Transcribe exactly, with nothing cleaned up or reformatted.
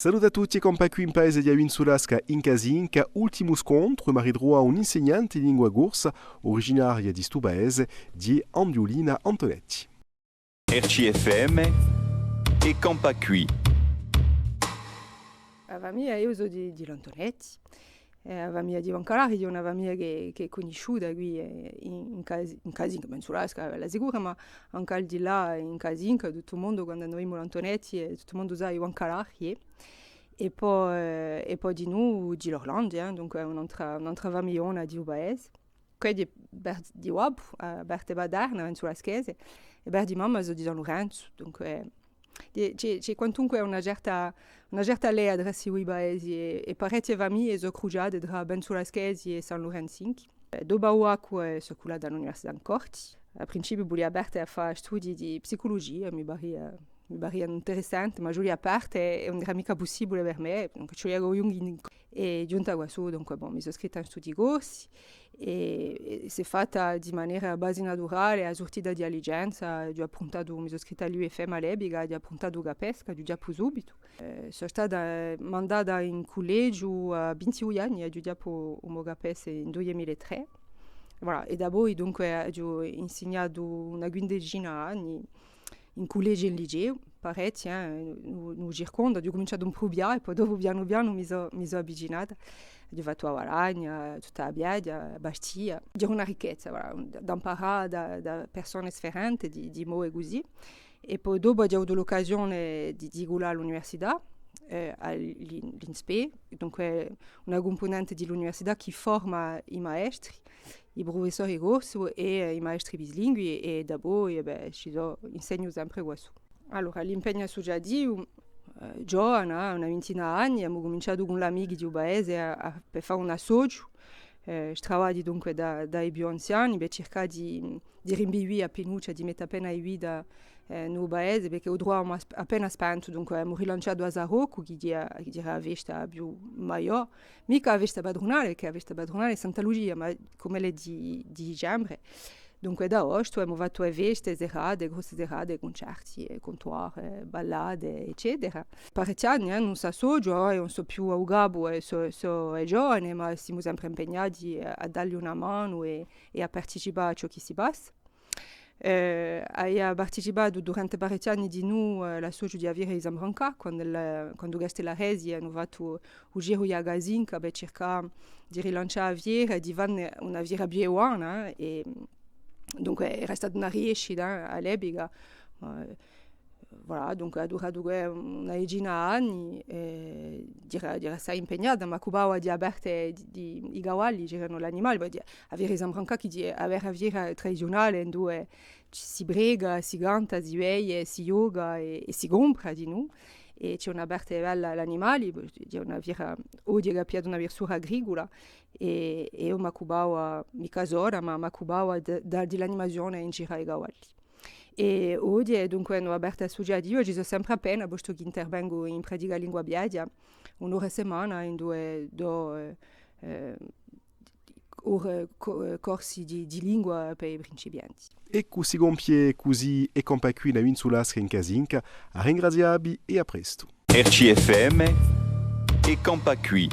Salute à tutti, è campà quì in paese di a Vinzulasca in Casinca, ultimu scontru, emu à ritruvà un insegnante di lingua corsa, originaria di stu paese, di Anghjulina Antonetti. R C F M, è campà quì. A famiglia, eiu sò di, di l'Antonetti. Eh, a famiglia di Vancalari hè una famiglia chì, chì hè cunnisciuta quì, eh, in, in Casi-, in Casinca, pensu, là, hè bella sicura, ma ancu al di là, in Casinca, tuttu u mondu, quandu noi dimu l'Antonetti, eh, tuttu u mondu sà i Vancalari, eh. È po, eh, è po dinù di l'Orlandi, eh, dunque hè un'antra, un'antra famigliona di u paese. Quella di, per-, di babbu, eh, parte paterna, pensu, Lasquese, è parte di mamma sò di San Lurenzu, dunque, eh, Ci hè, ci hè quantunque una certa, una certa lea trà sti dui paesi è, è parechje famiglie sò cruciate trà, pensu, Lasquesi è San Lurenzinchi. Eh, dopu à u bac, eh, sò cullata à l'Università in Corti. À principiu vulia parte à fà studii di psiculugia, mi paria, mi paria interessante, ma ci vulia parte è ùn era micca pussibule per mè, dunque ci vulia ch'o ghjunghji in, è ghjunta quassù, dunque, bon, mi sò scritta in studii corsi. È, è s'hè fatta di manera guasi naturale, à a surtita di a licenza, aghju appruntatu, mi sò scritta à l'U F M à l'epica, aghju appruntatu u CAPES, ch'aghju ghjappu subitu. Eh, sò stata, eh, mandata in cullegiu à vintidui anni, aghju ghjappu u mo CAPES in dui mila è trè. Voilà, è da poi, dunque, aghju insignatu una quindecina d'anni, in cullegiu è in liceu, parechji, eh, in u, in u circondu, aghju cuminciatu in Prupià è po dopu pianu pianu mi sò, mi sò avvicinata. Aghju fattu a Balagna, tutta a Piaghja, Bastia. Era una ricchezza, voilà, da, da amparà da, da persone sfarente, di, di modi cusì. È po dopu aghju avutu l'occasione di, di cullà à l'università, eh, à l'I-, l'INSPE, dunque una cumpunente di l'università chì forma i maestri, i prufessori corsi è, eh, i maestri bislingui, è da poi, eh bè, ci sò, insegnu sempre quassù. Allora, l'impegnu assuciativu, eh, ghjovana, una vintina d'anni, emu cuminciatu cù l'amichi di u paese à, à, per fà un associu, eh, i travagli dunque da, da i più anziani, per circà di, di rinvivì appinuccia, di mette appena di vita, eh, in u paese, perchè u truvavamu as-, appena spentu, dunque emu rilanciatu a Saroccu, chì era, chì era a festa più maiò, micca a festa patrunale, perchè a festa patrunale hè Santa Lucia, ma cum'ella hè di, di dicembre, dunque d'aostu emu fattu e feste, serate, grosse serate, cuncerti, è comptoir, è ballate, eccetera. Parechji anni, eh, in st'associu, eh, ùn sò più à u capu, eh, sò, sò e ghjovane, ma simu sempre impegnati à, à dalli una manu è, è à participà à ciò chì si passa. Eh, avia participatu durante parechji anni dinù, eh, à l'associu di a fiera di San Brancà, quandu la, quandu Castellaresi anu fattu u giru di a Casinca per circà di rilancià a fiera è di fanne una fiera più umana, è dunque era stata una riescita, eh, à l'epica, ma, eh, voilà, dunque hà duratu chè una decina d'anni, è era, era assai impegnata, m'occupava di a parte di, di i cavalli, c'eranu l'animali, poi di, a fiera di San Brancà, chì hè a vera fiera tradiziunale, induve si prega, si canta, si beie, si ghjoca è, è si compra dinù. È ci hè una parte bella à l'animali, ci hè una fiera, oghje chì hà pigliatu una versura agricula, è, è eiu m'occupava, micca sola, ma m'occupava di, di, di l'animazione in giru à i cavalli. È oghje, dunque, in a parte assuciativa, ci sò sempre appena, postu chì intervengu in Pratica Lingua Piaghja, un'ora à settimana, induve dò, eh, eh, ore, co-, eh, corsi di, di lingua per i principianti. È cusì compie cusì È campà quì in a Vinzulasca in Casinca, à ringrazià vi è à prestu. R C F M, È campà quì.